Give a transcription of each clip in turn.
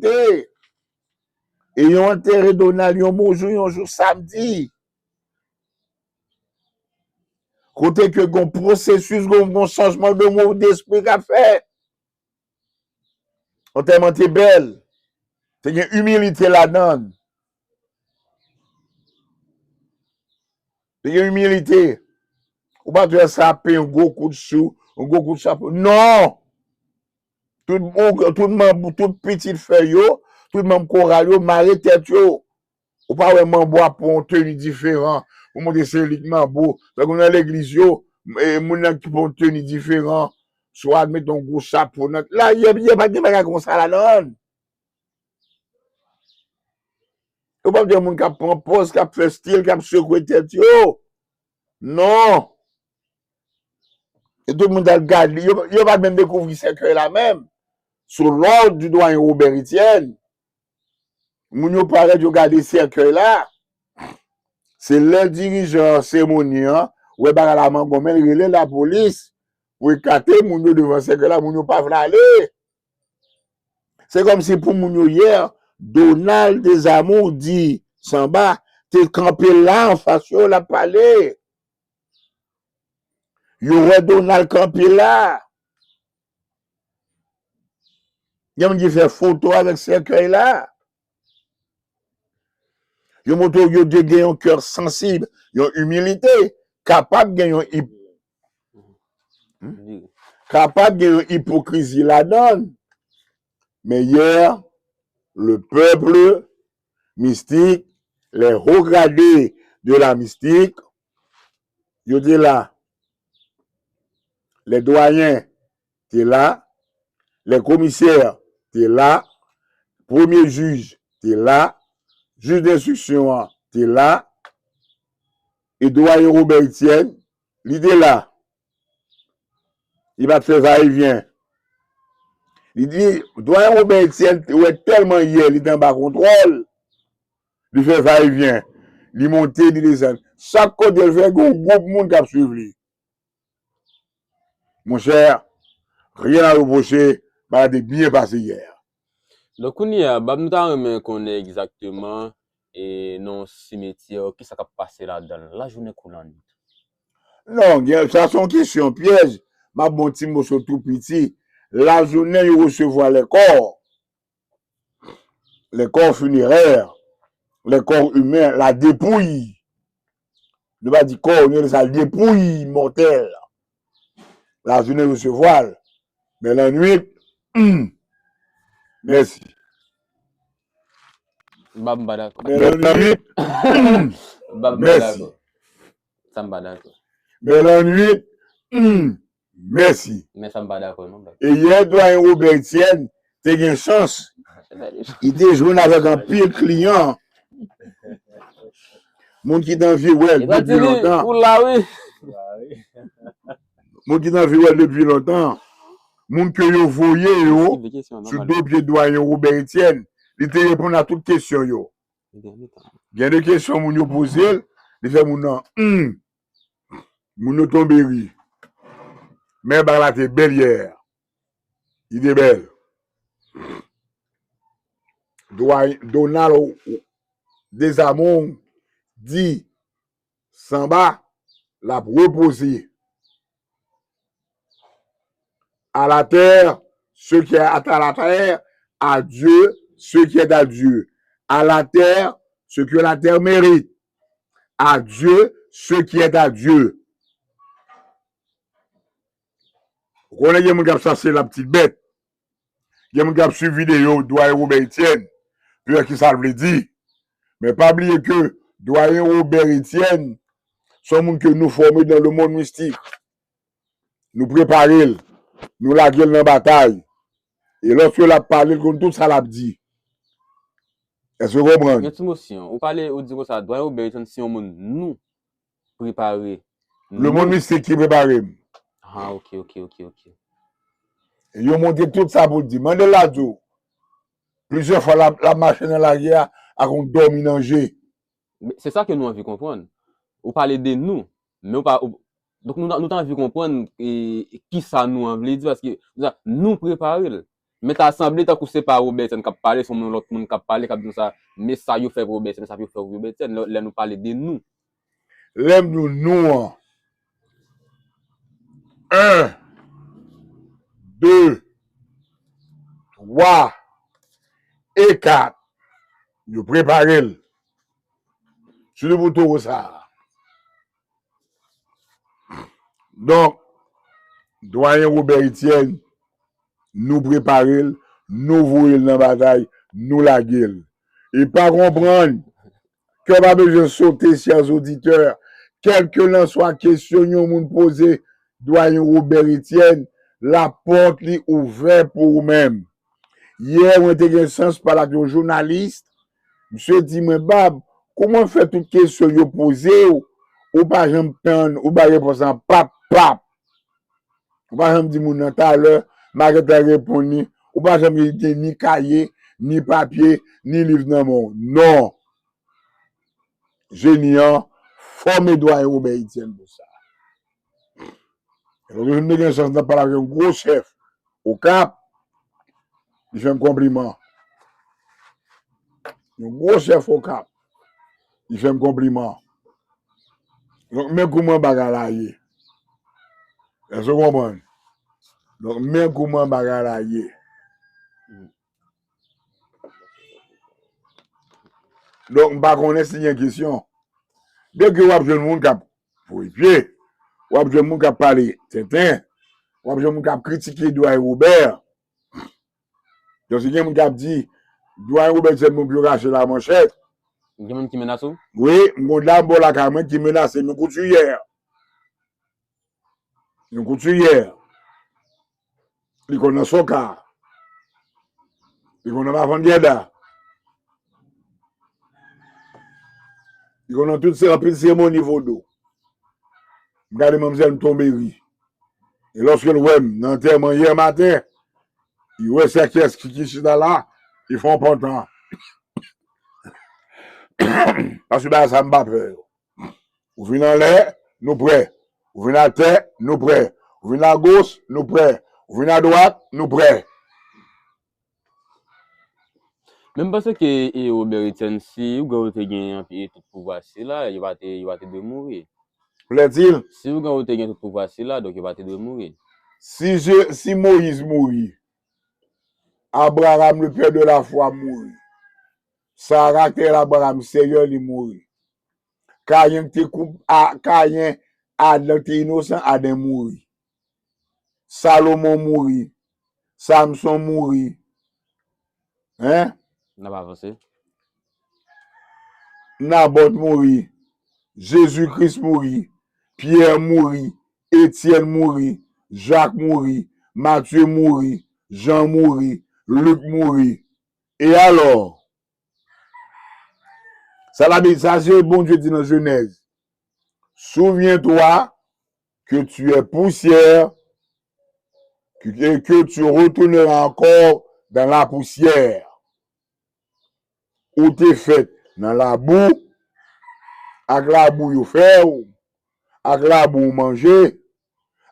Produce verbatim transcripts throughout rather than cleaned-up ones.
te. E yo antere Donald yon bon jou, yon jou samdi. Kote ke gon pwosesis, gon, gon chanjman de mo, despri k ap fèt. Antèman te bèl. Te gen imilite ladan l. Te gen imilite. Ou pa t wè sa ap yon gwo kout chou, yon gwo kout chapo. Non! Tout, tout manm, tout pitit fè yo, tout manm koral yo, mare tèt yo. Ou pa wè manbo ap pran yon teni diferan pou montre se li k manbo. Tankou nan legliz yo, e, moun nan ki pran yon teni diferan, swa met yon gwo chapo nan. La, yè, yè pa t gen bagay konsa ladan l. Ou p ap gen moun k ap pran pòz, k ap fè stil, k ap sekwe tèt yo. Non. E tout moun t al gade, yo, yo pa t menm dekouvri sèkèy la menm. Sou lòd di dwayen Robert Etienne, moun yo parèt, yo gade sèkèy la. Se lè dirijan seremoni an wè bagay la mangonmen, l rele lapolis pou ekate moun yo devan sèkèy la, moun yo pa vle ale. Se kòmsi pou moun yo yè, Donald Desamours di Sanba te kanpe la anfas yo, l ap pale. Yo wè Donald kanpe la. Gen moun ki fè foto avèk sèkèy la. Yo montre w yo dwe gen yon kè sansib, yon imilite, kapab gen yon ip-, kapab gen yon ipokrizi ladan l. Men yè, le peuple mystique, les hauts gradés de la mystique, yo te la. Les doyens te la. Les commissaires te la. Premye jij te la. Jij denstriksyon an te la. E dwayen Robert Etienne, li te la. Li pa t fè va e vyen. Li di, dwayen Robert Etienne te wè tèlman yè li te anba kontwòl, li fè va e vyen. Li monte, li desann. Chak kote l fè, gen yon gwoup moun k ap swiv li. Monchè, rien à reprocher, bagay te byen pase yè. Donk, kounye a, Bab, nou ta renmen konnen egzakteman, e, nan yon simetyè, kisa k ap pase ladan l, lajounen kou lannwit? Non, gen, sa se yon kesyon pyèj. M ap ba w ti moso tou piti. Lajounen, yo resevwa lèkò. Les corps funéraires, les corps humains, la dépouille. Nou pa di kò, nou rele sa dépouille mortelle. Lajounen resevwa l. Men lannwit, hmm, mèsi. Bab, m pa dakò. Men lannwit, hmm, mèsi. Bab, m pa dakò. Sa m pa dakò. Men lannwit, hmm, mèsi. Men sa m pa dakò non, bab. E yè, dwayen Robert Etienne te gen chans. Li te jwenn avèk anpil kliyan. Moun ki t anvi wè l depi lontan. Moun ki t anvi wè l depi lontan. Moun ke yo voye yo sou do pye dwayen Robert Etienne. Li te reponn a tout kesyon yo. Gen de kesyon moun yo poze l, li fè moun nan, hmm. Moun yo tonbe ri. Men bagay la te bèl yè. Li te bèl. Dwa-, Donald Desamours di Sanba l ap repoze. À la terre ce qui est à la terre, à Dieu ce qui est à Dieu. À la terre ce que la terre mérite, à Dieu ce qui est à Dieu. Ou konnen gen moun k ap chache laptibèt. Gen moun k ap swiv videyo Dwayen Robert Etienne pou wè kisa l vle di. Men pa bliye ke Dwayen Robert Etienne se yon moun ke nou fòme dans le monde mystique. Nou prepare l. Nou lage l nan batay. E lòske l ap pale, l konn tout sa l ap di. Èske w konprann? Yon ti mo si, ou pale, ou di konsa, Dwayen Robert Etienne se yon moun nou prepare. Le monde mystique ki prepare m. Ah, ok, ok, ok, ok. Yo montre tout sa pou l di. Mande l la di w. Plizyè fwa l ap, l ap mache nan lari a ak yon dòmi nan je. Men se sa ke nou anvi konprann. Ou pale de nou, men ou pa, ou, donk nou, nou ta anvi konprann, e, kisa nou an vle di, paske nou prepare l. Men ta sanble tankou se pa Robert Etienne k ap pale, se yon lòt moun k ap pale, k ap di nou sa, men sa yo fè pou Robert Etienne, men sa yo fè pou Robert Etienne, lè, lè nou pale de nou. Lè m di w nou an, en, de, twa e kat, yo prepare l. Sitou pou towo sa a. Donk, Dwayen Robert Etienne, nou prepare l, nou voye l nan batay, nou lage l. E pa konprann, kè w pa bezwen sote, chè oditè, kèlkelanswa kesyon yon moun poze Dwayen Robert Etienne, lapòt li ouvè pou ou menm. Yè, mwen te gen chans pale ak yon jounalis, misye di mwen, Bab, kòman fè tout kesyon yo poze w, ou pa janm tann, ou bay repons lan pap, pap. Ou pa janm di moun nan talè, m a gentan reponn li, ou pa janm gen ni kaye, ni papye, ni liv nan men w. Non. Jeni an fòme Dwayen Robert Etienne pou sa. Lòt jou m te gen chans nan pale avèk yon gwo chèf Okap, li fè m konpliman. Yon gwo chèf Okap, li fè m konpliman. Donk, men kòman bagay la ye. Èske w konprann? Donk, men kòman bagay la ye. Donk, m pa konnen si gen kesyon. Dèke w ap jwenn moun k ap voye pye, w ap jwenn moun k ap pale tenten, w ap jwenn moun k ap kritike Dwayen Robert. Donk, si gen moun k ap di, Dwayen Robert se moun pou yo rache la manchèt. Gen moun ki menase w? Wi, m gon dam bò lakay mwen ki menase m, yon koutiyè. Yon koutiyè. Li konn nan soka. Li konn nan mafann gèda. Li konn nan tout se anpil seremoni vodou. M gade manmzèl, m tonbe ri. E lòske l wè m nan antèman yè maten, li wè se kiyès ki, ki chita la, li fè yon pantan. Paske bagay sa m pa pè yo. Ou vin anlè, nou prè. Ou vin atè, nou prè. Ou vin agoch, nou prè. Ou vin adwat, nou prè. Men m panse ke e, Robert Etienne, si ougan yo te gen anpi tout pouvwa sila, yo pa te, yo pa te dwe mouri. Plaît-il? Si ougan yo te gen tout pouvwa sila, donk yo pa te dwe mouri. Si, je, si Moyiz mouri, Abraham, le père de la foi, mouri, Sara, kè Abraham, Seyè, li mouri. Kayen te koup, a, Kayen, Adan te inosan, Adan mouri. Salomon mouri. Samson mouri. Hein? N ap avanse. Nabòt mouri. Jezi Kris mouri. Pyè mouri. Etyèn mouri. Jak mouri. Matye mouri. Jan mouri. Lik mouri. E alò? Sa Labib, sa se Bondye di nan Jenèz. Souviens-toi que tu es poussière et que tu retourneras encore dans la poussière. Ou te fèt nan labou, ak labou yo fè w, ak labou w manje,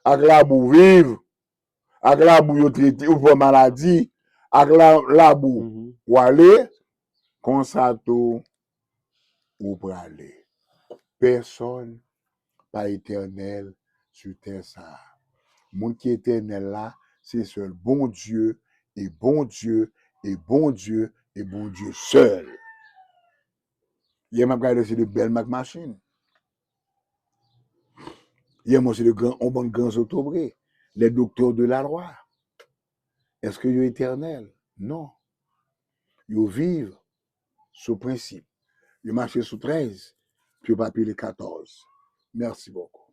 ak labou w viv, ak labou yo trete, ou pran maladi, ak la, labou w ale, konsa tou ou prale. Pèsonn pa etènèl sou tè sa a. Moun ki etènèl la, se sèl Bondye, e Bondye, e Bondye, e Bondye sèl. Yè m ap gade se de bèl mak machin. Yè m wè se de gran, yon bann gran zotobre, les docteurs de la loi. Èske yo etènèl? Non. Yo viv sou prensip. Yo mache sou trèz, pou yo pa pile katòz. Merci beaucoup.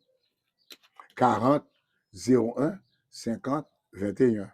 Quarante, zéro un, cinquante, vingt et un.